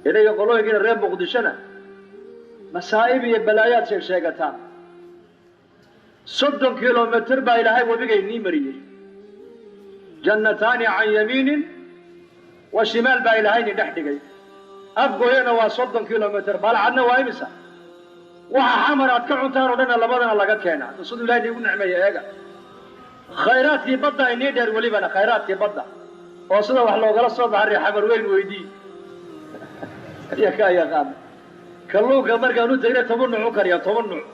Inaga qolooyinkiina reer Muqdishona masaa'ib iyo balaayaad sheeg sheegataan. 30 kilomitir baa Ilaahay webiga inii mariyey. Jannataani can yamiinin wa shimaal baa Ilaahay ni dhex dhigay. Afgooyana waa 30 kilomitir, Balcadna waa imisa? Waxa Xamar aad ka cuntaan oo dhanna labadana laga keenaa. Siduu Ilahay niigu nicmeeya eega. Khayraadkii badda inii dheer, welibana khayraadkii badda oo sida wax loogala soo baxa reer Xamar weyn weydii iyo kaa yaqaana. Kalluunka markaan u tegna 10 nuuc u kariya, 10 nuuc.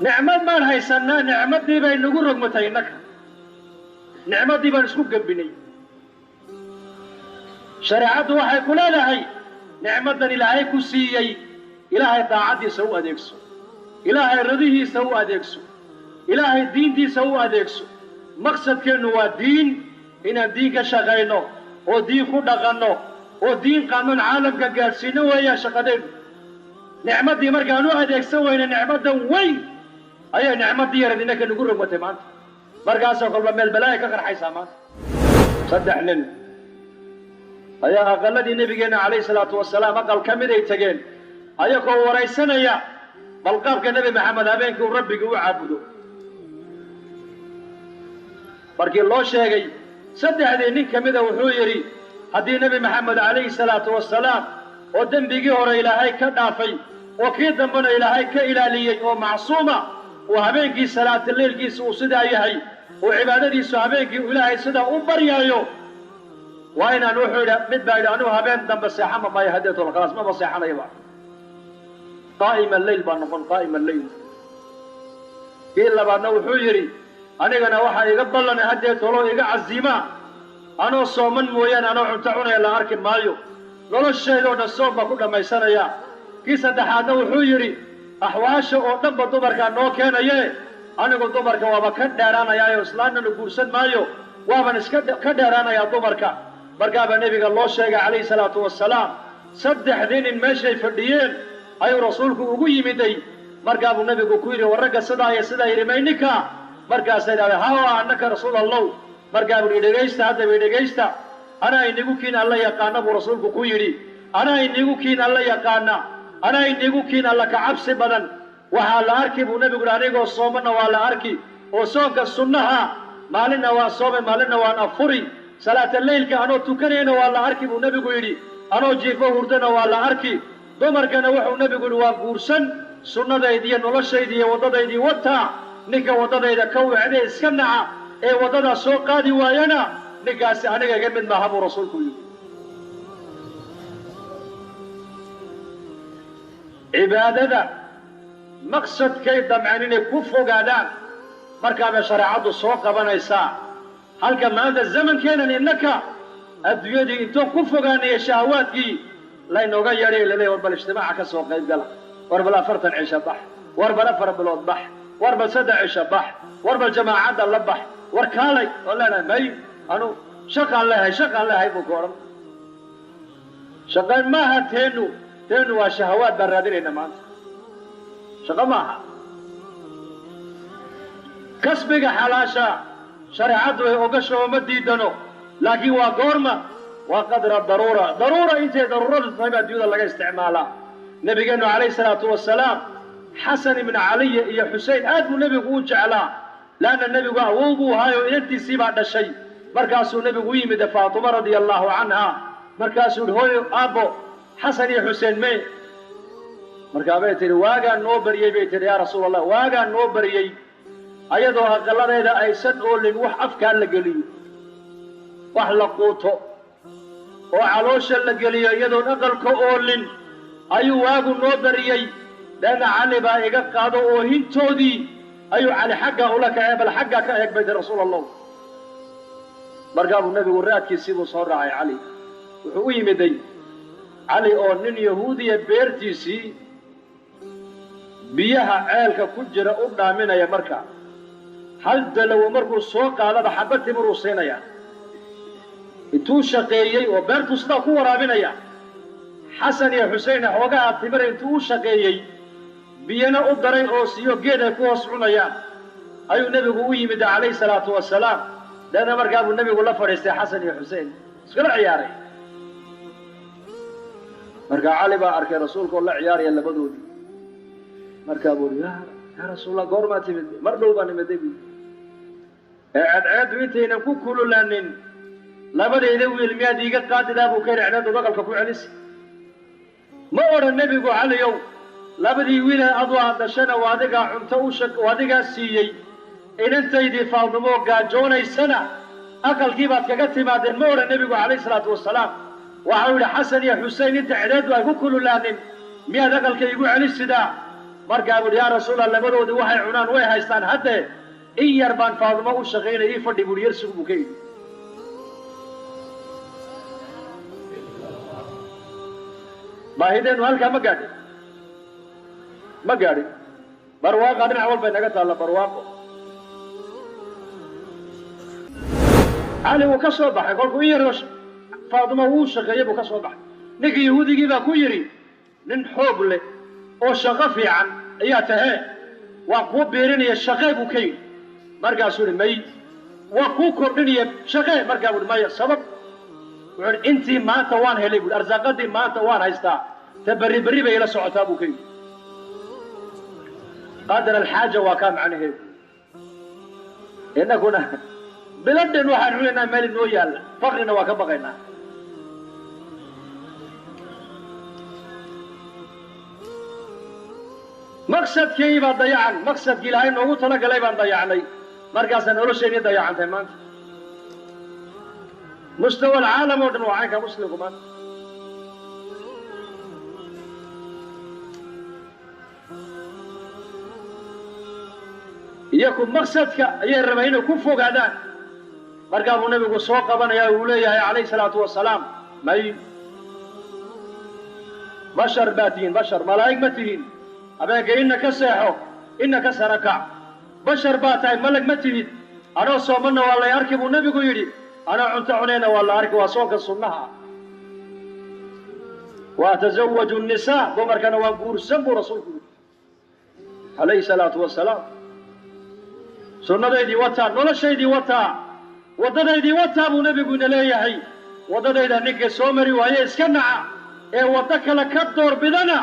Nicmad baan haysannaa, nicmaddii bay nagu rogmatay innaka, nicmaddii baan isku gembinay. Shareecaddu waxay ku leedahay nicmaddan Ilaahay ku siiyey Ilaahay daacaddiisa u adeegso, Ilaahay radihiisa u adeegso, Ilaahay diintiisa u adeegso. Maqsadkeennu waa diin, inaan diin ka shaqayno oo diin ku dhaqanno oo diin qaanuun caalamka gaadhsiino weeyaan shaqadeennu. Nicmaddii markaan u adeegsan weyne nicmaddan weyn ayay nicmaddii yareed innaka nagu rogmatay maanta. Markaasoo kolba meel balaaya ka qarxaysaa maanta. 3 nin ayaa aqalladii Nebigeenna calayhi salaatu wasalaam aqal ka mid ay tegeen, ayagoo waraysanaya balqaabka Nebi Maxamed habeenkii uu rabbigii u caabudo. Markii loo sheegay, saddexdii nin ka mida wuxuu yidhi, haddii Nebi Maxamed calayhi salaatu wasalaam oo dembigii hore Ilaahay ka dhaafay oo kii dambena Ilaahay ka ilaaliyey oo macsuuma uu habeenkii salaata leylkiisa uu sidaa yahay oo cibaadadiisu habeenkii uu Ilaahay sidaa u baryaayo, waa inaan, wuxuu yidhi, mid baa yidhi, anigu habeen dambe seexama maayo hadeetol, khalaas, maba seexanayaba, qaa'ima leyl baa noqon, qaa'ima leyl. Kii labaadna wuxuu yidhi, anigana waxaa iga ballanay haddeetoloo iga casiimaa, anoo sooman mooyaane anoo cunto cunaya la arki maayo, nolosheedoo dhan soom baa ku dhammaysanayaa. Kii saddexaadna wuxuu yidhi, axwaasha oo dhanba dumarkaa noo keenaye, anigu dumarka waaba ka dheeraanayaayo, islaannana guursan maayo, waaban iska ka dheeraanayaa dumarka. Markaabaa nebiga loo sheegay calayhi salaatu wasalaam. Saddexdii nin meeshay fadhiyeen ayuu rasuulku ugu yimiday. Markaabuu nebigu ku yidhi, war ragga sidaa iyo sidaa yidhi may ninka? Markaasay idhahdeen, hawa annaka rasuul Allow. Markaa buu yidhi, dhegaysta, haddaba dhegaysta, anaa inigu kiin Alla yaqaana, buu rasuulku ku yidhi, anaa inigu kiin Alla yaqaana, anaa inigu kiin Alla ka cabsi badan. Waxaa la arki, buu nebigu yidhi, anigoo soomanna waa la arki, oo soonka sunnaha maalinna waan soomay, maalinna waan afuri. Salaata leylka anoo tukanayna waa la arki, buu nebigu yidhi, anoo jiifo hurdana waa la arki. Dumarkana wuxuu nebigu yidhi waa guursan. Sunnadaydii iyo noloshaydii iyo waddadaydii wataa. Ninka waddadayda ka wecday, iska naca ee waddadaa soo qaadi waayana, ninkaasi aniga iga mid maaha, buu rasuulku yidhi. Cibaadada maqsadkay damceen inay ku fogaadaan, markaabay shareecaddu soo qabanaysaa. Halka maanta zamankeennan innaka adduunyadii intoon ku fogaanaya shahawaadkii laynooga yeedhay, laleeyahy war bal ijtimaaca ka soo qayb gala, war bal 40 cisho bax, war bal 4 bilood bax, war bal 3 cisho bax, war bal jamaacadda la bax, war kaalay, oo leenahay may, anu shaqaan leehay, shaqaan leehay, buu ku odhan. Shaqaan maaha teennu, teennu waa shahawaad baan raadinayna maanta, shaqo maaha. Kasbiga xalaasha shareecaddu ay ogasho oo ma diidano, laakiin waa goorma? Waa qadra daruura, daruura intay daruuradu tahay baa adduunyada laga isticmaalaa. Nebigeennu calayhi salaatu wasalaam Xasan ibnu Caliya iyo Xusein aad buu nebigu u jeclaa, leanna nebigu awow buu ahaayoo inantiisii baa dhashay. Markaasuu nebigu u yimid Faatuma radia allahu canha, markaasuu yihi, hooyo, aabbo, Xasan iyo Xuseen mee? Markaa bay tidhi, waagaa noo baryey, bay tidhi, yaa rasuul Allah, waagaa noo baryey ayadoo aqalladeeda aysan oolin wax afkaa la geliyo, wax la quuto oo caloosha la geliyo, iyadoon aqalka oolin ayuu waagu noo bariyey. Deena Cali baa iga qaado oohintoodii ayuu Cali xaggaa ula kacay, bal xaggaa ka eeg, bay tihi, rasuul Allah. Markaa buu nebigu raadkiisii buu soo raacay Cali. Wuxuu u yimiday Cali oo nin Yahuudiya beertiisii biyaha ceelka ku jira u dhaaminaya. Marka hal dalowo markuu soo qaadaba xabad timiruu siinaya, intuu shaqeeyey oo beertuu sidaa ku waraabinaya. Xasan iyo Xuseinna xoogaha timira intuu u shaqeeyey biyana u daray oo siiyo geed ay ku hoos cunayaan ayuu nebigu u yimid calayhi salaatu wasalaam. Deedna markaa buu nebigu la fadhiistay Xasan iyo Xusein, iskula ciyaaray. Markaa Cali baa arkay rasuulka oo la ciyaaraya labadoodii. Markaa buu uhi, yaa rasuulallah, goormaa timid? Mar dhow baa nimaday buu. Ee cadceeddu intaynan ku kululaanin labadayda wiil miyaad iiga qaadidaa buu ka yidhi, cadceeddu aqalka ku celisi. Ma odhan nebigu, Caliyow, labadii wiile aduu aad dhashana waa adigaa cunto u adigaa siiyey, inantaydii Faadimo gaajoonaysana aqalkii baad kaga timaadeen. Ma odhan nebigu calayhi salaatu wasalaam. Waxau yidhi, Xasan iyo Xusein inta cadceeddu ay ku kululaanin miyaad aqalka iigu celisidaa? Markaa buuhi, yaa rasuulallah, labadoodii waxay cunaan way haystaan, haddee in yar baan Faadimo u shaqaynaya, ii fadhi buuhi, yarsigu buu ka yidhi. Baahideennu halkaa ma gaadhin, ma gaadhin. Barwaaqa dhinac walbay naga taalla, barwaaqo. Cali wuu ka soo baxay kolkuu in yaroo Faadimo wuu shaqeeyey buu ka soo baxay. Ninkii yahuudigii baa ku yidhi, nin xoog leh oo shaqo fiican ayaa tahee, waan kuu biirinaya, shaqee buu ka yidhi. Markaasuu yidhi, may, waan kuu kordhinaya, shaqee. Markaa buuhi, maya, sabab? Wuxuu yidhi, intii maanta waan helay buuhi, arsaaqadii maanta waan haystaa, ta berri berri bay ila socotaa buu ka yidhi. Qadar alxaaja waa kaa macnaheedu. Innaguna biladhan waxaan cunaynaa meel inoo yaalla, faqrina waa ka baqaynaa. Maqsadkii baa dayacan, maqsadkii Ilaahay noogu talagalay baan dayacnay, markaasaa nolosheennii dayacantay maanta. Mustawa alcaalam oo dhan waa caynka muslimku maanta. Iyaku maqsadka ayay rabeen inay ku fogaadaan. Markaa buu nebigu soo qabanayaa, uu leeyahay calayhi salaatu wasalaam, may, bashar baa tihiin, bashar, malaa'ig ma tihiin. Habeenka inna ka seexo, inna ka sara kac, bashar baa tahay, malag ma tihid. Anoo soomanna waa lay arki buu nebigu yidhi, anoo cunto cunayna waa la arki, waa soonka sunnaha. Wa atasawaju nisaa, dumarkana waan guursan buu rasuulku yidhi calayhi salaatu wasalaam. Sunnadaydii wataa, noloshaydii wataa, waddadaydii wataa buu nebigu ina leeyahay. Waddadayda ninka soo mari waaye iska naca ee waddo kale ka doorbidana,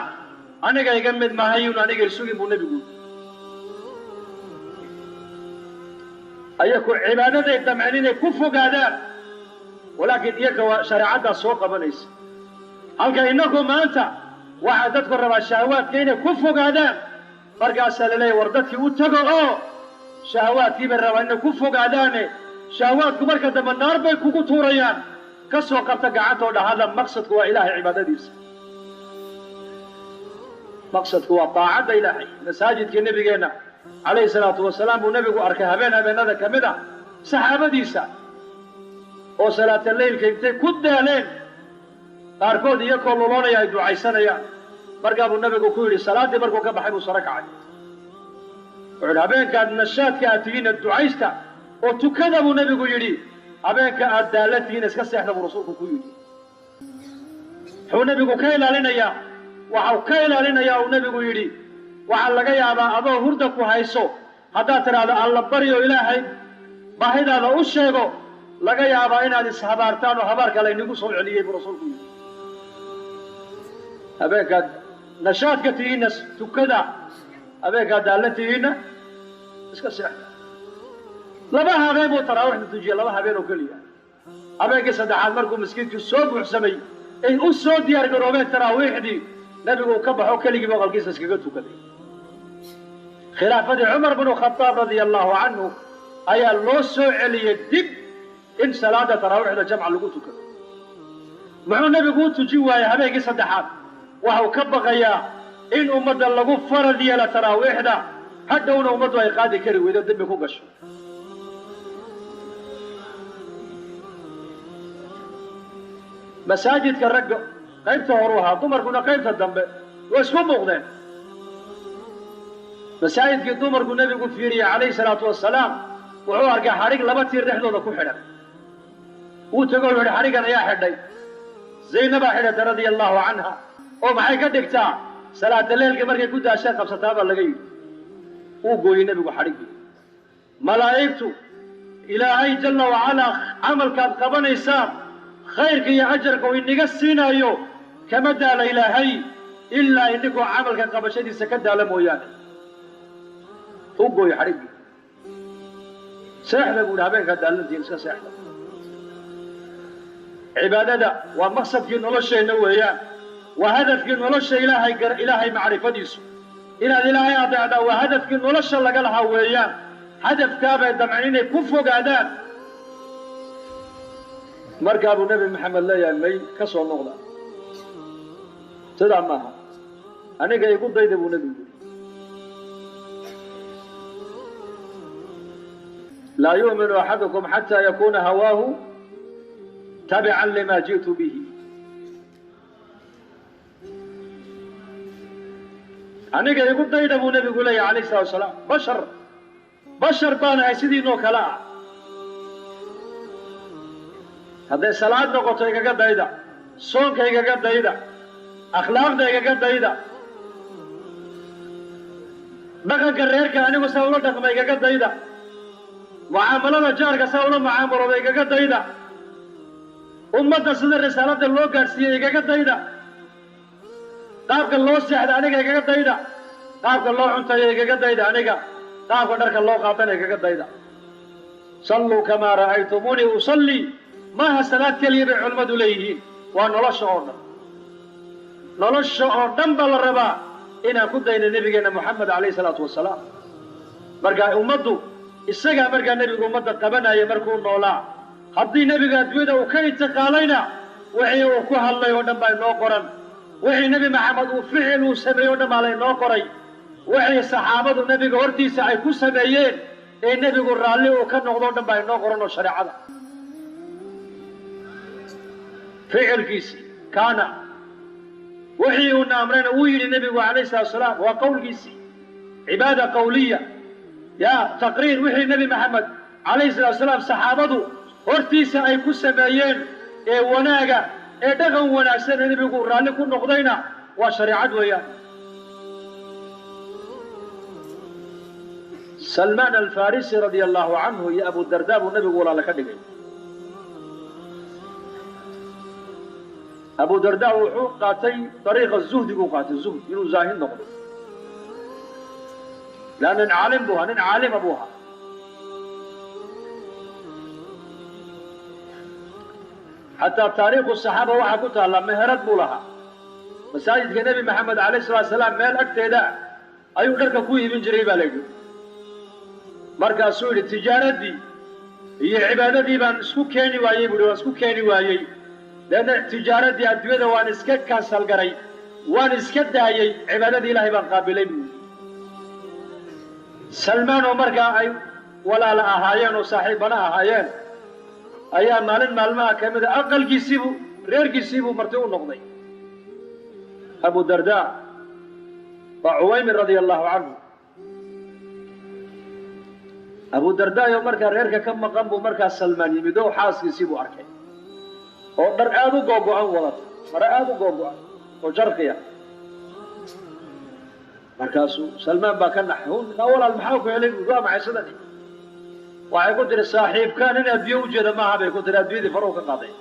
aniga iga mid mahayun, aniga isugin buu nebigu yidhi. Ayaku cibaadaday damceen inay ku fogaadaan, walaakiin iyaka waa shareecaddaas soo qabanaysa. Halka innagu maanta waxaa dadku rabaa shahawaadka inay ku fogaadaan. Markaasaa la leeyahy, war dadkii u tago oo shahawaadkii bay rabaan inay ku fogaadaane, shahawaadku marka dambe naar bay kugu tuurayaan. Ka soo qabta gacantoo dhahada, maqsadku waa Ilaahay cibaadadiisa, maqsadku waa daacadda Ilaahay. Masaajidkii nebigeenna calayhi salaatu wasalaam buu nebigu arkay habeen habeenada ka mid ah saxaabadiisa oo salaata leylka intay ku daaleen, qaarkood iyakoo luloonaya ay ducaysanayaan. Markaa buu nebigu ku yidhi, salaaddii markuu ka baxay buu saro kacay, wuxuu yidhi, habeenkaad nashaadka aad tihiinna ducaysta oo tukada buu nebigu yidhi, habeenka aad daalla tihiinna iska seexda buu rasuulku ku yidhi. Muxuu nebigu ka ilaalinayaa? Waxau ka ilaalinayaa uu nebigu yidhi, waxaa laga yaabaa adoo hurda ku hayso haddaad tidhaahdo alla baryo, Ilaahay baahidaada u sheego, laga yaabaa inaad ishabaartaan oo habaarka laynigu soo celiyey buu rasuulku yidhi. Habeenkaad nashaadka tihiinna tukada, habeenkaad daalla tihiinna iska seexda. Laba habeen buu taraawiixda tujiyey, laba habeen oo keliya. Habeenkii saddexaad markuu miskiinkii soo buuxsamay ay u soo diyaar garoobeen taraawiixdii, nebigu uu ka baxo, keligii aqalkiisa iskaga tukaday. Khilaafadii Cumar binu Khadaab radia allahu canhu ayaa loo soo celiyey dib in salaada taraawiixda jamca lagu tukado. Muxuu nebigu u tujin waayey habeenkii saddexaad? Waxau ka baqayaa in ummadda lagu farad yeela taraawiixda, hadhowna ummaddu ay qaadi kari weydo, dembi ku gasho. Masaajidka ragga qaybta horu ahaa, dumarkuna qaybta dambe, way isku muuqdeen. Masaajidkii dumarku nebigu fiiriyey calayhi salaatu wasalaam, wuxuu arkay xadhig laba tiir dhexdooda ku xidhan. Wuu tego, wuxu yidhi, xadhiggan ayaa xidhay? Zaynabaa xidhatay radia allahu canha. Oo maxay ka dhigtaa? Salaata leelka markay ku daashaan qabsataa baa laga yidhi. Wuu gooyey nebigu xadhiggii. Malaa'igtu Ilaahay jalla wacalaa camalkaad qabanaysaan khayrka iyo ajarka uu inaga siinaayo Kama daala Ilaahay ilaa ininkoo camalka qabashadiisa ka daala mooyaane. U gooyo xadhiggii, seexda buu yidhi, habeenkaa daalantiin iska seexda. Cibaadada waa maqsadkii nolosheenna weeyaan, waa hadafkii nolosha Ilaahay, Ilaahay macrifadiisu inaad Ilaahay adeecdaa waa hadafkii nolosha laga lahaa weeyaan. Hadafkaabay damceen inay ku fogaadaan. Markaa buu Nebi Maxamed leeyahay, may, ka soo noqda, sidaa maaha, aniga igu dayda buu nebigu yidhi. Laa yu'minu axadukum xataa yakuuna hawaahu tabican lima ji'tu bihi. Aniga igu dayda buu nebigu leeyahay alayh salatu wasalaam. Bashar, bashar baan ahay sidiinoo kale ah. Hadday salaad noqoto igaga dayda, soonka igaga dayda, akhlaaqda igaga dayda, dhaqanka reerka anigu saa ula dhaqma igaga dayda, mucaamalada jaarka saa ula mucaamalooda igaga dayda, ummadda sida risaalada loo gaadhsiiyey igaga dayda, qaabka loo seexda aniga igaga dayda, qaabka loo cuntayo igaga dayda, aniga qaabka dharka loo qaatana igaga dayda. Salluu kamaa ra'aytumuunii usallii. Maaha salaad keliya bay culimmadu leeyihiin, waa nolosha oo dhan. Nolosha oo dhan baa la rabaa inaan ku dayno nebigeenna Moxamed calayhi salaatu wasalaam. Marka ummaddu isagaa markaa nebigu ummadda qabanaya markuu noolaa. Haddii nebiga adduunyada uu ka intiqaalayna, wixii uu ku hadlay oo dhan baa inoo qoran, wixii Nebi Maxamed uu ficil uu sameeyey o dhan baa laynoo qoray, wixii saxaabadu nebiga hortiisa ay ku sameeyeen ee nebigu raalli uu ka noqdo o dhan baa inoo qoran oo shareecada ficilkiisii kaana. Wixii uuna amrayna wuu yidhi nebigu calayhi salatu wasalaam, waa qowlkiisii, cibaada qawliya ya taqriir. Wixii Nebi Maxamed calayhi salatu wasalaam saxaabadu hortiisa ay ku sameeyeen ee wanaaga ee dhaqan wanaagsan ee nebigu raalli ku noqdayna waa shareecad weeyaan. Salmaan Alfarisi radia allahu canhu iyo Abu Darda buu nebigu walaala ka dhigay. Abu Darda wuxuu qaatay dariiqa zuhdiguu qaatay, zuhd, inuu zaahid noqdo, laa nin caalim buu ahaa, nin caalima buu ahaa. Xataa taariikhu saxaaba waxaa ku taallaa meherad buu lahaa masaajidka Nebi Maxamed alayh salatu salaam meel agteeda ayuu dharka ku iibin jiray baa la yidhi. Markaasuu yidhi, tijaaraddii iyo cibaadadii baan isku keeni waayey buu yidhi, waan isku keeni waayey. Deedna tijaaraddii adduunyada waan iska kansal garay, waan iska daayey, cibaadadii Ilaahay baan qaabilay buu yidhi. Salmaan oo markaa ay walaala ahaayeen oo saaxiibbana ahaayeen ayaa maalin maalmaha ka mida aqalkiisiibuu, reerkiisiibuu marti u noqday Abu Darda, waa Cuwaymir radia allahu canhu. Abu Dardayo markaa reerka ka maqan buu markaa Salmaan yimid oo xaaskiisii buu arkay oo dhar aada u googo-an wadata, mare aada u googo-an oo jarqiya. Markaasuu Salmaan baa ka naxay. Naa walaal, maxaa ku helay buui, waa maxay sidani? Waxay ku tiri, saaxiibkaan in adduunye ujeeda maaha bay ku tiri, adduunyadii faruhu ka qaaday.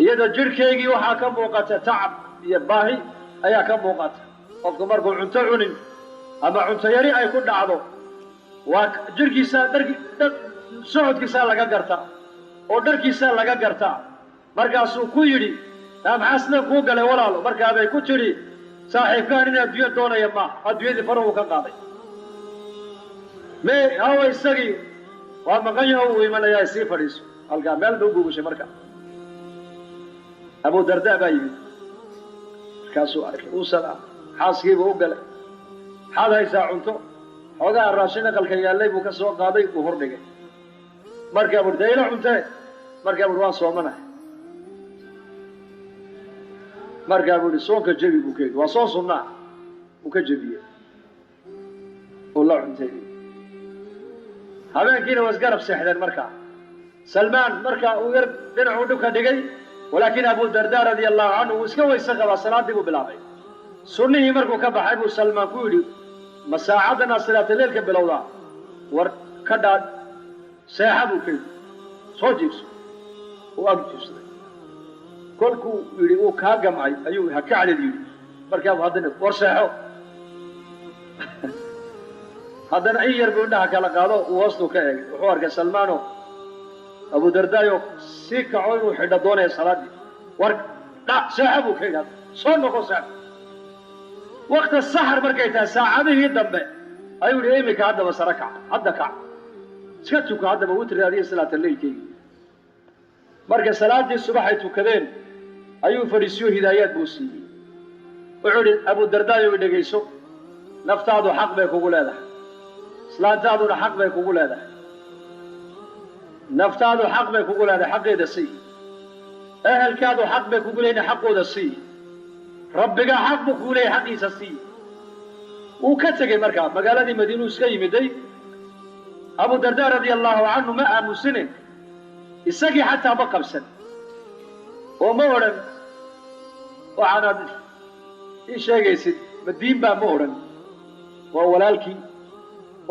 Iyada jidhkaygii waxaa ka muuqata tacab iyo baahi ayaa ka muuqata. Qofku markuu cunto cunin ama cunto yari ay ku dhacdo, waa jidhkiisaa, dharki, socodkiisaa laga gartaa oo dharkiisaa laga gartaa. Markaasuu ku yidhi, naa maxaa sidan kuu galay walaalo? Markaabay ku tidhi, saaxiibkaan in adduunyo doonaya maaha, adduunyadii faruhu ka qaaday. Me hawa isagii waa maqan yaho, uu imanayaa, sii fadhiiso halkaa. Meel ba u guugashay. Marka Abu Darda baa yimid, markaasuu arkay, uu salaam, xaaskiibuu u galay. Maxaad haysaa cunto? Xoogaha raashin aqalka yaallay buu ka soo qaaday, uu hordhigay. Markaa bui, dee ila cuntee. Markaa bui, waan soomanahay. Markaa buu yihi, soonka jebi buu ka yidhi, waa soon sunnaa, uu ka jebiyey, uu la cunteeyey. Habeenkiina waa isgarab seexdeen. Markaa Salmaan markaa uu yar dhinacuu dhibka dhigay, walaakiin Abu Darda radia allahu canhu uu iska weyse qabaa, salaaddii buu bilaabay. Sunnihii markuu ka baxay buu Salmaan ku yidhi, ma saacaddan aad salaataleelka bilowdaa? War ka dhaadh, seexa buu ka yidhi, soo jiibso. Uu ag jiibsaday. Kolkuu yidhi uu kaa gamcay ayuu ha kacdid yidhi. Markaabuu haddana war seexo. Haddana in yar buu indhaha kala qaado, uu hoostuu ka eegay. Wuxuu arkay Salmaano Abu Dardaayo sii kaco inuu xidho doonaya salaaddii. War dha seexo buu ka yidhi, soo noqo seexo. Wakti saxar markay tahay, saacadihii dambe, ayuu yidhi iminka haddaba sare kac, hadda kac, iska tuka haddaba witri adiyo salaata leylkeygii. Marka salaaddii subaxay tukadeen ayuu fadhiisiyo, hidaayaad buu siiyey. Wuxuu idhi, Abu Dardaayo, i dhegayso, naftaadu xaq bay kugu leedahay, islaantaaduna xaq bay kugu leedahay. Naftaadu xaq bay kugu leedahay, xaqeeda sii. Ehelkaadu xaq bay kugu leeyihin, xaqooda sii. Rabbigaa xaq buu kugu leeyahay, xaqiisa sii. Wuu ka tegey markaa, magaaladii Madiinuu iska yimiday. Abu Dardaa radia allahu canhu ma aamusine, isagii xataa ma qabsan oo ma odhan waxaanaad ii sheegaysid ma diin baa, ma odhan. Waa walaalkii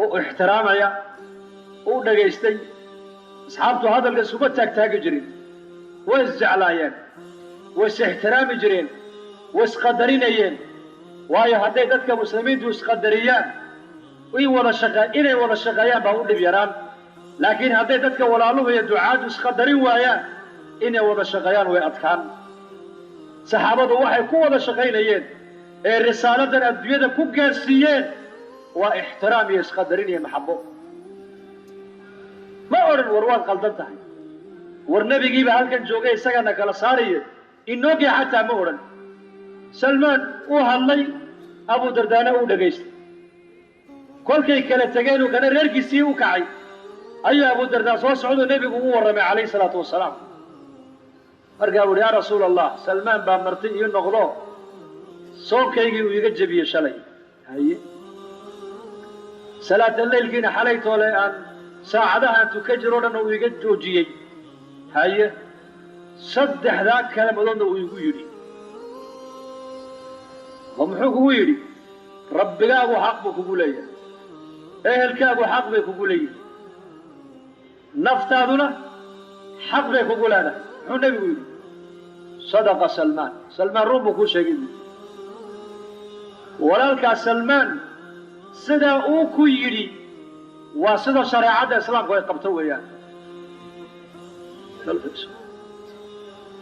oo ixtiraamaya, u dhagaystay. Asxaabtu hadalka iskuma taagtaagi jirin, way isjeclaayeen, way is ixtiraami jireen, way isqadarinayeen. Waayo, hadday dadka muslimiintu isqadariyaan, in wada shaqa inay wada shaqeeyaan baa u dhib yaraan. Laakiin hadday dadka walaaluhu iyo ducaaddu isqadarin waayaan, inay wada shaqeeyaan way adkaan. Saxaabadu waxay ku wada shaqaynayeen ee risaaladan adduunyada ku gaarsiiyeen waa ixtiraam iyo isqadarin iyo maxabo. Ma odhan war waad qaldan tahay, war nebigiiba halkan joogay isagana kala saaraye inoogii, xataa ma odhan. Salmaan uu hadlay, Abu Dardaana uu dhegaystay. Kolkay kala tegeen uu kana reerkiisii u kacay ayuu Abu Dardaa soo socduu nebigu ugu warramay calayhi salaatu wasalaam. Markaa buu uhi, yaa Rasuula Allah, Salmaan baa marti ii noqdo, soonkaygii uu iga jebiyey shalay, haye, salaata leylkiina xalay toole aan saacadahaan tukan jiro o dhan uu iga joojiyey, haye, saddexdaa kalamadoodna uu igu yidhi. Oo muxuu kugu yidhi? Rabbigaagu xaq buu kugu leeyahay, ehelkaagu xaq bay kugu leeyihin, naftaaduna xaq bay kugu leedahay. Muxuu nebigu yidhi? Sadaqa Salmaan, Salmaan run buu kuu sheegay buui. Walaalkaa Salmaan sidaa uu ku yidhi waa sida shareecadda islaamku ay qabto weeyaan.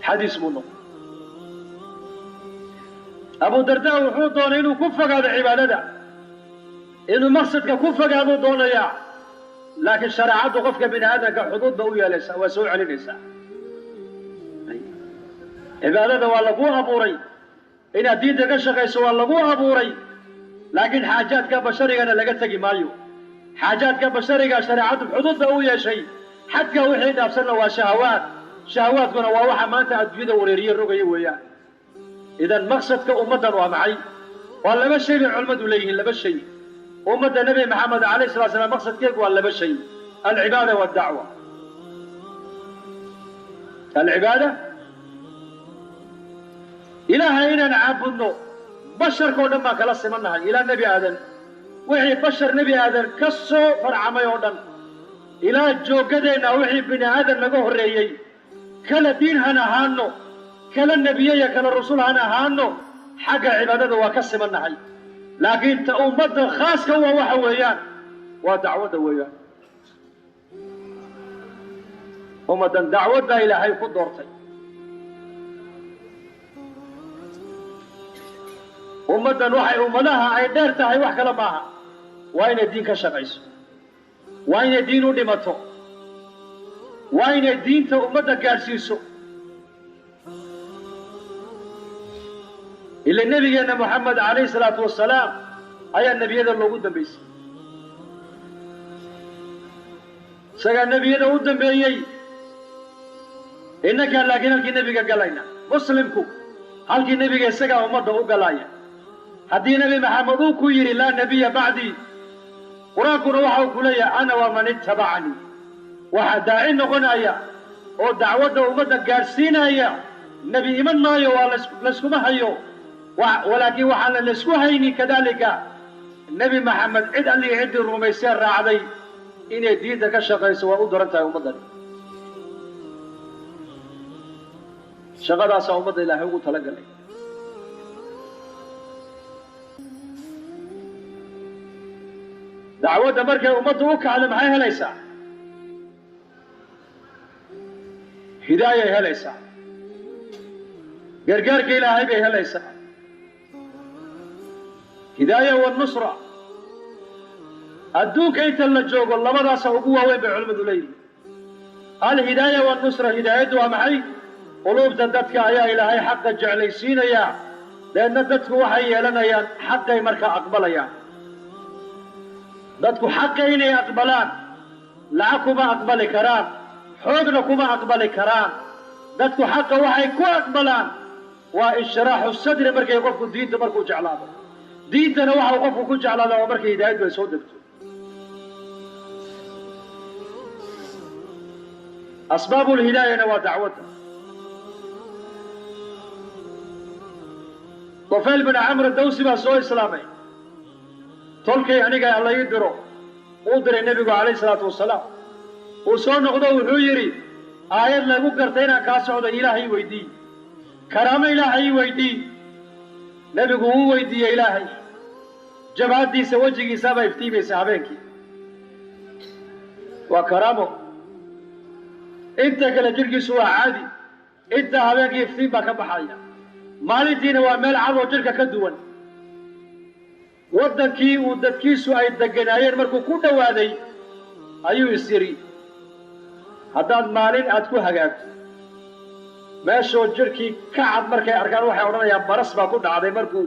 Xadiis buu noqday. Abu Dardaa wuxuu doonay inuu ku fogaado cibaadada, inuu maqsadka ku fogaaduu doonayaa, laakiin shareecaddu qofka bini aadamka xuduud ba u yeelaysaa, waa soo celinaysaa. Cibaadada waa laguu abuuray, inaad diinta ka shaqayso waa laguu abuuray, laakiin xaajaadka basharigana laga tegi maayo. Xaajaadka bashariga shareecaddu xuduud ba u yeeshay. Xadka wixii dhaafsanna waa shahawaad, shahawaadkuna waa waxa maanta adduunyada wareeriye rogaya weeyaan. Idan maqsadka ummaddan waa maxay? Waa laba shay bay culimmadu leeyihiin, laba shay. Ummadda Nebi Maxamed alayh salatu slam maqsadkeegu waa laba shay: alcibaada waddacwa. Alcibaada, Ilaahay inaan caabudno, basharka o dhan baan kala simannahay ilaa Nebi Aadan. Wixii bashar Nebi Aadan ka soo farcamay oo dhan ilaa jooggadeenna, wixii bini aadan naga horreeyey, kala diin han ahaano, kala nebiye iyo kala rusul han ahaano, xagga cibaadada waa ka simannahay. Laakiin ta ummadda khaaska waa waxa weeyaan waa dacwadda weeyaan. Ummaddan dacwad baa Ilaahay ku doortay. Ummaddan waxay ummadaha ay dheer tahay wax kale maaha, waa inay diin ka shaqayso, waa inay diin u dhimato, waa inay diinta ummadda gaadhsiiso. Ila nebigeenna Moxamed calayhi salaatu wasalaam ayaa nebiyada loogu dambaysay, isagaa nebiyada u dambeeyey. Innakaan laakiin halkii nebiga galayna, muslimku halkii nebiga isagaa ummadda u galaya. Haddii Nebi Maxamed uu ku yidhi laa nebiya bacdii, qur-aankuna waxa uu ku leeyahay ana wa man ittabacanii, waxaa daaci noqonaya oo dacwadda ummadda gaadhsiinaya nebi iman maayo, waa layskuma hayo, walaakiin waxaana laysku haynin kadalika Nebi Maxamed cid allii ciddii rumaysee raacday inay diinta ka shaqayso waa u daran tahay ummaddani. Shaqadaasaa ummadda Ilaahay ugu talagalay. Dacwadda markay ummaddu u kacdo maxay helaysaa? Hidaayay helaysaa, gargaarka Ilaahay bay helaysaa, hidaaya wanusra. Adduunka inta la joogo labadaasa ugu waaweyn bay culimmadu leeyihin, alhidaaya wannusra. Hidaayaddu waa maxay? Quluubta dadka ayaa Ilaahay xaqa jeclaysiinayaa, deedna dadku waxay yeelanayaan xaqay markaa aqbalayaan. Dadku xaqa inay aqbalaan lacag kuma aqbali karaan, xoogna kuma aqbali karaan. Dadku xaqa waxay ku aqbalaan waa inshiraaxu sadri, markay qofku diinta markuu jeclaado. Diintana waxau qofku ku jeclaadaa waa markay hidaayaddu ay soo degto. Asbaabulhidaayana waa dacwadda. Tufayl bin Camr Dawsi baa soo islaamay. Tolkay aniga alla ii diro, uu diray nebigu calayhi salaatu wasalaam. Uu soo noqdo, wuxuu yidhi aayad lagu gartay inaan kaa socdo Ilaahay weydii, karaamo Ilaahay ii weydii. Nebigu wuu weydiiyey Ilaahay, jabhaddiisa wejigiisaabaa iftiimaysa habeenkii, waa karaamo. Inta kale jidhkiisu waa caadi, inta habeenkii iftiin baa ka baxaya, maalintiina waa meel cadoo jidhka ka duwan. Waddankii uu dadkiisu ay degganaayeen markuu ku dhowaaday ayuu is yidhi, haddaad maalin aad ku hagaagto meeshoo jidhkii ka cad markay arkaan waxay odhanayaan baras baa ku dhacday markuu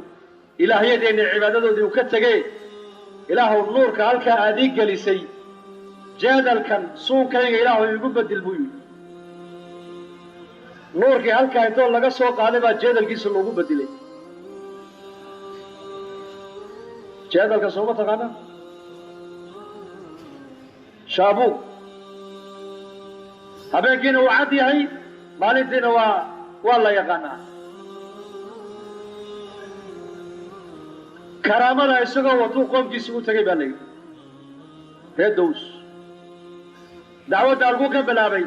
ilaahyadeenna cibaadadoodii uu ka tegee. Ilaahuw nuurka halkaa aad ii gelisay jeedalkan suunkayga Ilaahu iigu bedel buu yidhi. Nuurkii halkaa intoo laga soo qaaday baa jeedalkiisa loogu bedelay. Jeedalka sooma taqaanaa? Shaabuug. Habeenkiina wuu cad yahay, maalintiina waa la yaqaanaa. Karaamada isagoo watuu qoomkiisi u tegay baa la yidhi, reer Dows. Dacwadda halkuu ka bilaabay.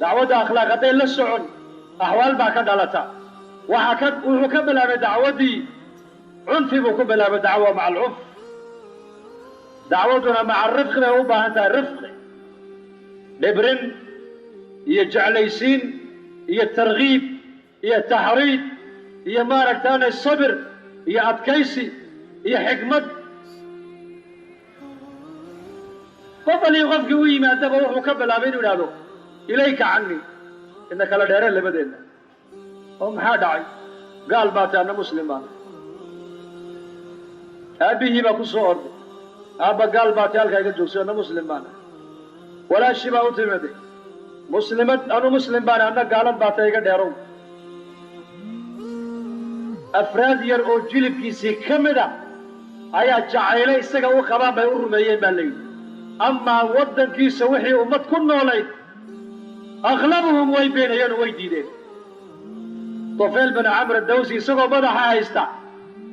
Dacwadda akhlaaq hadday la socon axwaal baa ka dhalata. Waxaa ka wuxuu ka bilaabay dacwaddii cunfi buu ku bilaabay, dacwa maca alcunf. Dacwadduna maca rifqi bay u baahan tahay, rifqi, dhibrin iyo jeclaysiin iyo targhiib iyo taxriid iyo maaragtaane sabir iyo adkaysi iyo xikmad. Qof alii qofkii u yimaadaba wuxuu ka bilaabay inuu idhaahdo ilayka cani, ina kala dheereen labadeenna. Oo maxaa dhacay? Gaal baa tahay, anna muslim baan. Aabbihii baa ku soo orday, aabba gaal baa tahay, halkaa iga joogso, anna muslim baan. Walaashii baa u timiday, muslimad anu muslim baan, anna gaalad baa tahay, iga dheerow. Afraad yar oo jilibkiisii ka mid a ayaa jacayle isaga u qabaan bay u rumeeyeen baa layidhi. Amaa waddankiisa wixii ummad ku noolayd aglabuhum way beenayeen oo way diideen. Tufayl bin Camr Dawsi isagoo madaxa haysta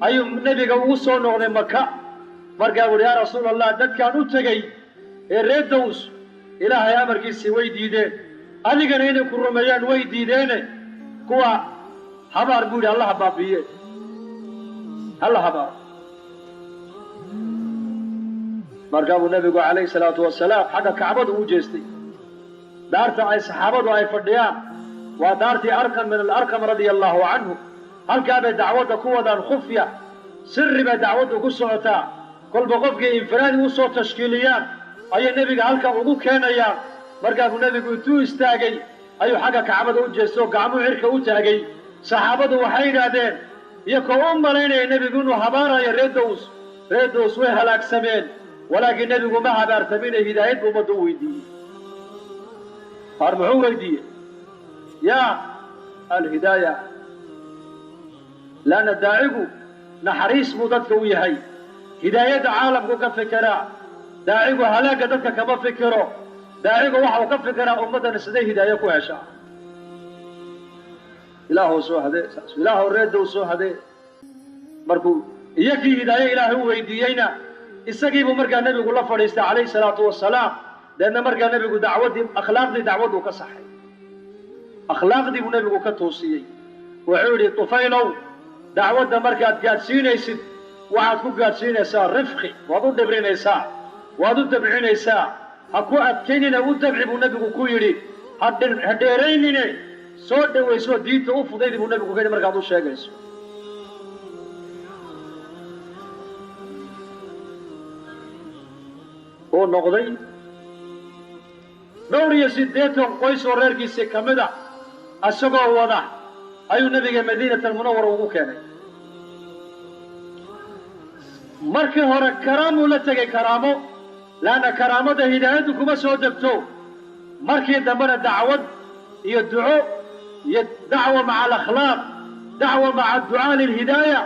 ayuu nebiga ugu soo noqday Maka. Markaa buuhi yaa Rasuul Allah, dadkaan u tegey ee reer Dows Ilaahay amarkiisii way diideen, adigana inay ku rumeeyaan way diideene, kuwa habaar buu yidhi, allaha baabiiye, halla habaaro. Markaa buu nebigu calayhi salaatu wasalaam xagga Kacbadu u jeestay, daarta ay saxaabadu ay fadhiyaan waa daartii Arqam min alarqam radia allahu canhu. Halkaa bay dacwadda ku wadaan, khufya sirri bay dacwaddu ku socotaa. Kolba qofkii infiraadi u soo tashkiiliyaan ayay nebiga halka ugu keenayaan. Markaasuu nebigu intuu istaagay ayuu xagga Kacbada u jeestay oo gacmuhu cirka u taagay. Saxaabadu waxay yidhaahdeen iyakoo u malaynaya nebigu inuu habaarayo reer Dows, reer Dows way halaagsameen, walaakiin nebigu ma habaartamine, hidaayad buu ummadda u weydiiyey. Qaar muxuu weydiiyey? Yaa alhidaaya. Leanna daacigu naxariis buu dadka u yahay, hidaayadda caalamku ka fikiraa. Daacigu halaagga dadka kama fikiro, daacigu waxa uu ka fikiraa ummaddana siday hidaayo ku heshaa. Ilaahow soo hadee, Ilaahow reedow soo hadee. Markuu iyakii hidaayo Ilaahay u weydiiyeyna isagiibuu markaa nebigu la fadhiistay calayhi salaatu wasalaam. Deedna markaa nebigu dacwaddii akhlaaqdii dacwadduu ka saxay. Akhlaaqdii buu nebigu ka toosiyey. Wuxuu yidhi Tufaylow, dacwadda markaad gaadhsiinaysid waxaad ku gaadhsiinaysaa rifqi, waad u dhibrinaysaa, waad u dabcinaysaa, ha ku adkaynina, u dabci buu nebigu ku yidhi. Ha dheeraynine, soo dhowaysoo diinta u fudaydi buu nebigu ka yidhi markaad u sheegayso. Uu noqday dhowr iyo 80 qoys oo reerkiisii ka mid a isagoo wada ayuu nebiga Madiinat Almunawara ugu keenay. Markii hore karaamuu la tegay, karaamo, laanna karaamada hidaayaddu kuma soo degto. Markii dambena dacwad iyo duco iyo dacwa maca alakhlaaq, dacwa maca adducaa lilhidaaya.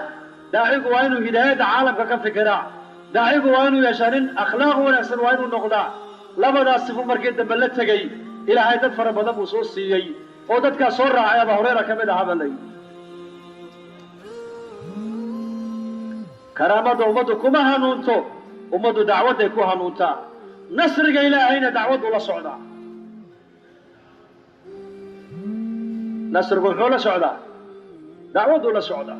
Daacigu waa inuu hidaayadda caalamka ka fikiraa, daacigu waa inuu yeeshaa nin akhlaaq wanaagsan, waa inuu noqdaa. Labadaas sifuu markii dambe la tegey, Ilaahay dad fara badan buu soo siiyey oo dadkaas soo raacay Abaa Hureyra ka mid ahaa baa layidhi. Karaamada ummaddu kuma hanuunto, ummaddu dacwadday ku hanuuntaa. Nasriga Ilaahayna dacwaddu la socdaa. Nasrigu muxuu la socdaa? Dacwaddu la socdaa.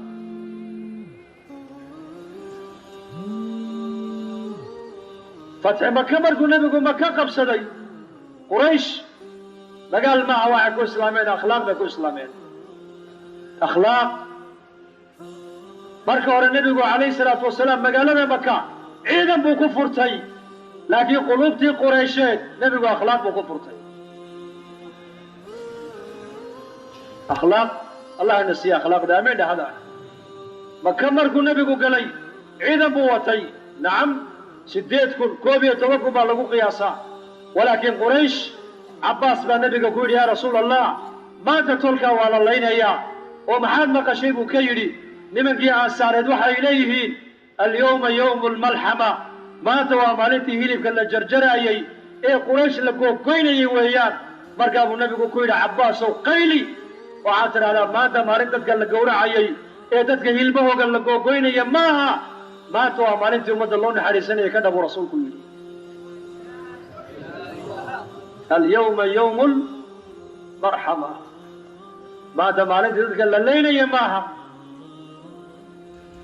Fatxi Maka markuu nebigu Maka qabsaday, Quraysh dagaal maaha waxay ku islaameen, akhlaaq bay ku islaameen, akhlaaq. Marka hore nebigu calayhi salaatu wasalaam magaalada Maka ciidan buu ku furtay, laakiin quluubtii Quraysheed nebigu akhlaaq buu ku furtay. Akhlaaq Allahna siiya akhlaaqda, amiin dhahda. Maka markuu nebigu galay ciidan buu watay, nacam, 8,000, 11,000 baa lagu qiyaasaa. Walaakiin Quraysh, Cabbaas baa nebiga ku yidhi, yaa Rasuul Allah, maanta tolkaa waa la laynayaa. Oo maxaad maqashay buu ka yidhi. Nimankii Ansaareed waxay leeyihiin alyawma yawmu lmalxama, maanta waa maalintii hilibka la jarjaraayey ee Quraysh la googoynayay weeyaan. Markaa buu nebigu ku yidhi, Cabbaasow, qayli, waxaad tidhahdaa maanta maalin dadka la gowracayay ee dadka hilbahooga la googoynaya maaha, maanta waa maalintii ummadda loo naxariisanayay ka dhabuu rasuulku yidhi. Alyawma yawmu lmarxama, maanta maalintii dadka la laynaya maaha,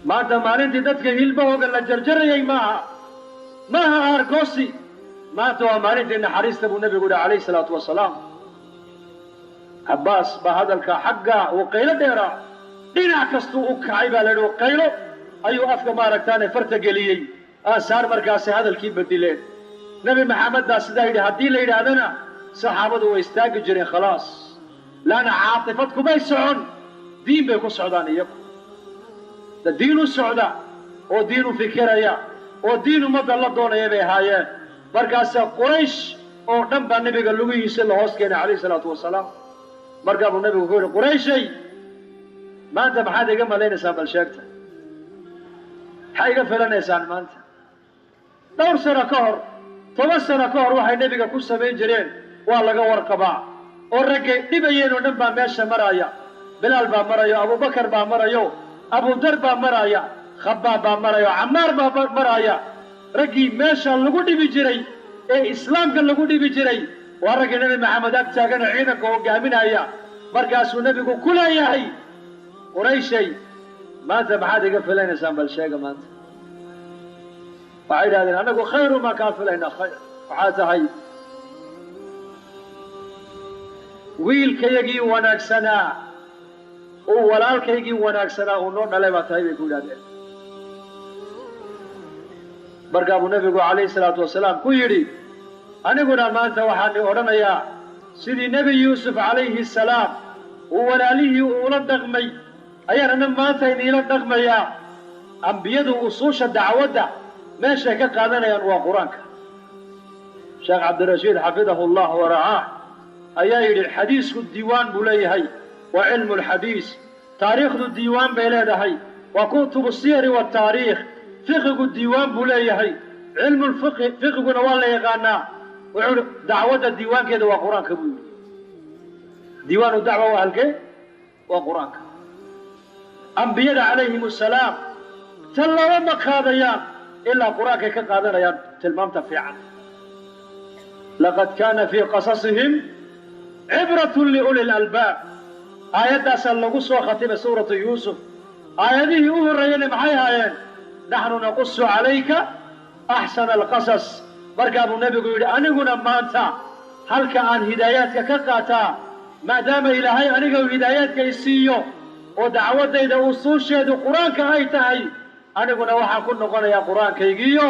maanta maalintii dadka hilbahooga la jarjarayay maaha, maaha aargoosi, maanta waa maalintii naxariista buu nebigu yihi calayhi salaatu wasalaam. Cabbaas baa hadalka xagga uu qaylo dheeraa, dhinac kastuu u kacay baa la yidhi, qaylo ayuu afka maaragtaane farta geliyey. Ansaar markaasi hadalkii bedileen. Nebi Maxamed baa sidaa yidhi haddii la yidhaahdana saxaabadu way istaagi jireen, khalaas, laanna caatifad kumay socon, diin bay ku socdaan iyagu. Da diin u socda oo diin u fikiraya oo diin ummadda la doonaya bay ahaayeen. Markaasaa Quraysh oo dhan baa nebiga lugihiisa la hoos keenay calayhi salaatu wasalaam. Markaa buu nebigu ku yidhi, Qurayshay, maanta maxaad iga malaynaysaan? Bal sheegta, maxaa iga filanaysaan maanta? Dhowr sano ka hor, 10 sano ka hor, waxay nebiga ku samayn jireen waa laga warqabaa, oo raggay dhibayeen oo dhan baa meesha maraya. Bilaal baa marayo, Abubakar baa marayo, Abudar baa maraya, Khabaab baa marayo, Camaar baa maraya. Raggii meesha lagu dhibi jiray ee islaamka lagu dhibi jiray waa raggii Nebi Maxamed ag taagan oo ciidanka hogaaminaya. Markaasuu nebigu ku leeyahay, Qurayshay, maanta maxaad iga filanaysaan? Bal sheega maanta. Waxay yidhahdeen, annagu khayru maa kaa filaynaa, khayr waxaa tahay wiilkayagii wanaagsanaa uu walaalkaygii wanaagsanaa uu noo dhalay baa tahay, bay ku yidhahdeen. Markaa buu nebigu calayhi salaatu wasalaam ku yidhi, aniguna maanta waxaan odhanayaa sidii Nebi Yuusuf calayhi salaam uu walaalihii uula dhaqmay ayaan ana maanta iniila dhaqmayaa. Ambiyadu usuusha dacwadda meeshay ka qaadanayaan waa Qur-aanka. Sheekh Cabdirashiid xafidahu Allah waracaah ayaa yidhi, xadiisku diiwaan buu leeyahay, waa cilmu lxadiis. Taariikhdu diiwaan bay leedahay, waa kutubu siyari wataariikh. Fiqigu diiwaan buu leeyahay, cilmulfiqhi, fiqiguna waa la yaqaanaa. Wuxuu ihi dacwadda diiwaankeeda waa Qur-aanka buu yidhi. Diiwaanu dacwa waa halkee? Waa Qur-aanka. Ambiyada calayhim assalaam tallaabo ma qaadayaan ilaa Qur-aankay ka qaadanayaan tilmaamta fiican. Laqad kaana fii qasasihim Cibratun liuli lalbaab. Aayaddaasaa lagu soo khatimay suuratu Yuusuf. Aayadihii u horreeyeyna maxay ahaayeen? Naxnu naqusu calayka axsana alqasas. Markaa buu nebigu yidhi, aniguna maanta halka aan hidaayaadka ka qaataa, maadaama Ilaahay aniga uu hidaayaadka i siiyo oo dacwaddayda usuusheedu Qur-aanka ay tahay, aniguna waxaan ku noqonayaa Qur-aankaygiiyo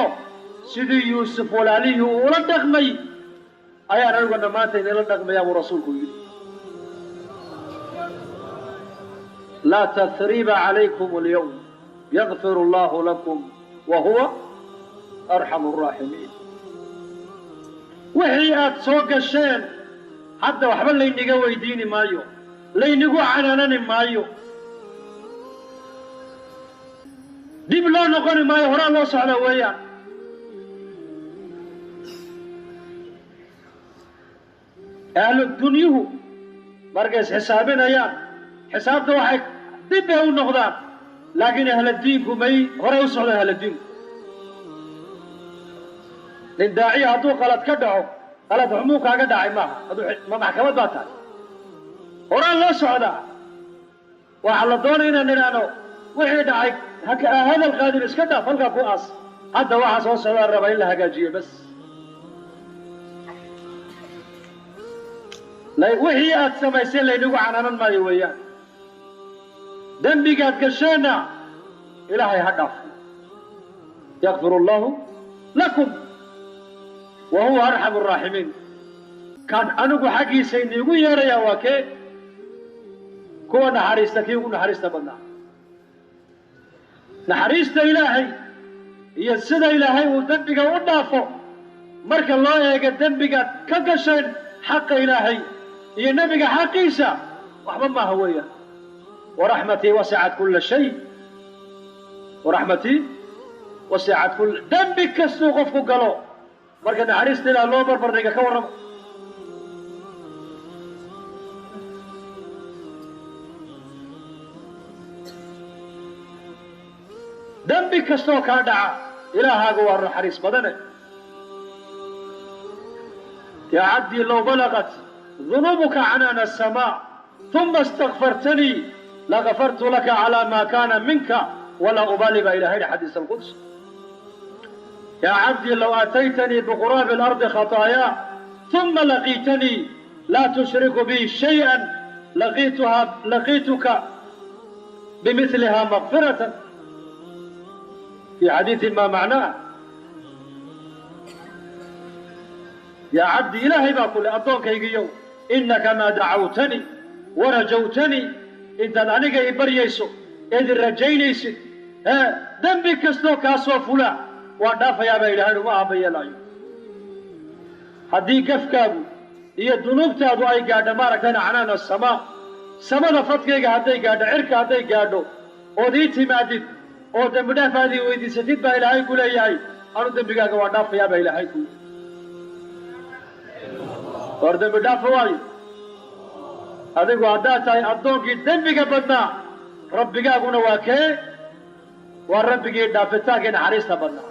sidii Yuusuf walaalihii uu ula dhaqmay ayaan aniguna maanta idinla dhaqmayaa, buu rasuulku yidhi. Laa tahriiba calaykum alyawm, yakfir allahu lakum wa huwa arxamu araaximiin. Wixii aad soo gasheen hadda waxba layniga weydiini maayo, laynigu canaanani maayo, dib loo noqoni maayo, horaa loo socdaa weeyaan. Ahlu dunyuhu markay isxisaabinayaan, xisaabta waxay dib bay u noqdaan, laakiin ahladiinku may horay u socdaan. Ahladiinku, nin daaciya hadduu qalad ka dhaco, qalad xumuu kaaga dhacay maaha, ma maxkamad baa tahay? Horaan loo socdaa. Waxaa la doonay inaan nidhaahno wixii dhacay haka hadal qaadin, iska dhaaf, halkaa ku aas. Hadda waxaa soo socdaa rabaa in la hagaajiyo bas. Wixii aad samayseen laynagu canaanan maayo weeyaan. Dembigaad gasheenna Ilaahay ha dhaafo, yakfir allahu lakum wa huwa arxamu araaximiin. Kaan anigu xaggiisa iniigu yeerayaa waa kee? Kuwa naxariista kii ugu naxariista badnaa. Naxariista Ilaahay iyo sida Ilaahay uu dembiga u dhaafo marka loo eego dembigaad ka gasheen xaqa Ilaahay iyo nebiga xaqiisa, waxba maaha weeyaan. Waraxmatii wasicat kulla shay, waraxmatii wasicat kulla. Dembi kastuu qofku galo marka naxariista Ilaah loo barbardhiga, ka warramo. Dembi kastoo kaa dhaca, Ilaahaagu waa naxariis badane. Yaa cabdii, low balagat dunuubuka canaana asamaa uma istakfartanii lagafartu laka calaa maa kaana minka walaa ubaali, baa Ilahay yidhi, xadiis alquds. Yaa cabdii, low aataytanii biquraabi alardi khataayaa uma laqiitanii laa tushriku bi shayئa laqiituka bimiliha makfiratan, fi xadiiثin ma macnaah. Yaa cabdi, Ilaahay baa ku le, addoonkaygiiyow, innaka maa dacawtanii warajawtanii, intaad aniga i baryayso eed i rajaynaysid, hee, dembi kastoo kaa soo fula waan dhaafayaa, baa Ilahay, uma aaba yeelaayo. Haddii gafkaagu iyo dunuubtaadu ay gaadho, maaragtayna, canaana asamaa, samada fadkayga hadday gaadho, cirka hadday gaadho, ood ii timaadid oo dembi dhaaf aad ii weydiisatid, baa Ilaahay ku leeyahay, anu dembigaaga waan dhaafayaa, baa Ilaahay ku. War dembi dhaafa waayo. Adigu haddaad tahay addoonkii dembiga badnaa, rabbigaaguna waa kee? Waa rabbigii dhaafitaankii naxariista badnaa.